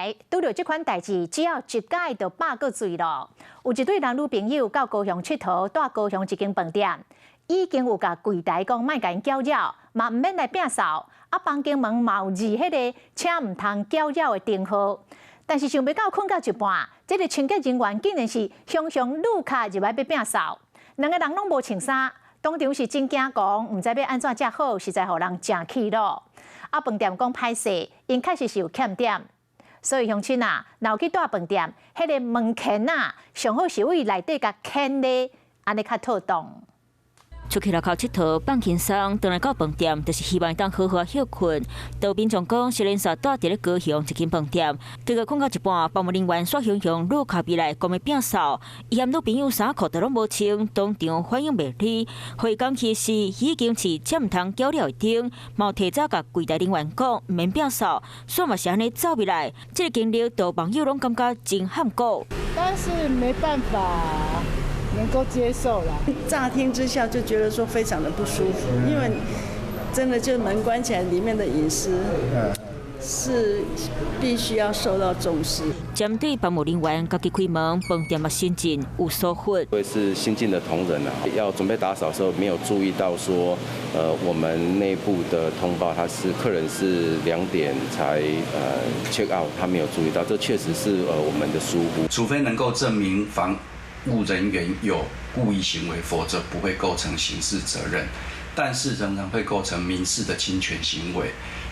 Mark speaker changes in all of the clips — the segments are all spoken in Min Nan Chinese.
Speaker 1: 來拄著這款代誌，只要一擺就百個醉囉。有一對男女朋友到高雄𨑨迌，蹛高雄一間飯店，已經有共櫃台講莫共𪜶攪擾，嘛毋免來摒掃。啊，房間門嘛有字彼个請毋通攪擾的燈號。但是想袂到睏到一半，這个清潔人員竟然是雄雄擼跤入來欲摒掃，兩个人攏無穿衫，當場是真驚狂，毋知欲按怎才好，實在予人誠氣囉。啊，飯店講歹勢，𪜶確實是有欠點，所以鄉親啊，若有去蹛飯店，彼个門鉗啊，上好是對內底共牽咧，按呢較妥當。
Speaker 2: 出去外口𨑨迌放輕鬆，轉來到飯店，就是希望當好好歇睏。有民眾講，是連續蹛佇咧高雄一間飯店，結果睏到一半，服務人員煞雄雄擼跤入來，講欲摒掃，伊和女朋友衫褲都攏無穿，當場反應袂利。回講起時已經是請毋通攪擾的燈，嘛提早共櫃台人員講毋免摒掃，煞嘛是按呢走入來。這个經歷，都網友攏感覺真罕古。
Speaker 3: 但是沒辦法能夠接受啦。
Speaker 4: 乍聽之下就覺得說非常的不舒服，因為真的就門關起來，裡面的隱私是必須要受到重視。
Speaker 2: 針對服務人員家己開門，飯店嘛新進有疏忽。
Speaker 5: 因為是新進的同仁啊，要準備打掃的時候沒有注意到說，我們內部的通報，他是客人是2點才check out，他沒有注意到，這確實是我們的疏忽。
Speaker 6: 除非能夠證明房務人員有故意行為，否則不會構成刑事責任，但是仍然會構成民事的侵權行為。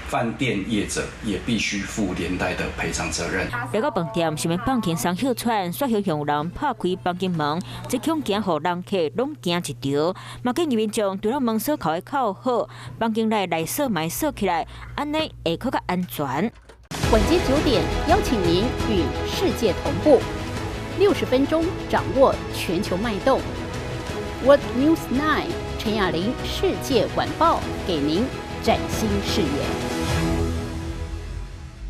Speaker 6: 飯店業者也必須負連帶的賠償責任。
Speaker 2: 來到飯店，想欲放輕鬆歇喘，煞雄雄有人拍開房間門，這恐驚予人客攏驚一趒。嘛建議民眾除了門鎖扣欲扣好，房間內內鎖嘛鎖起來，按呢會閣較安全。
Speaker 7: 晚間9點，邀請您與世界同步。60分鐘掌握全球脈動。World News 9 陳雅玲世界晚報給您嶄新視野。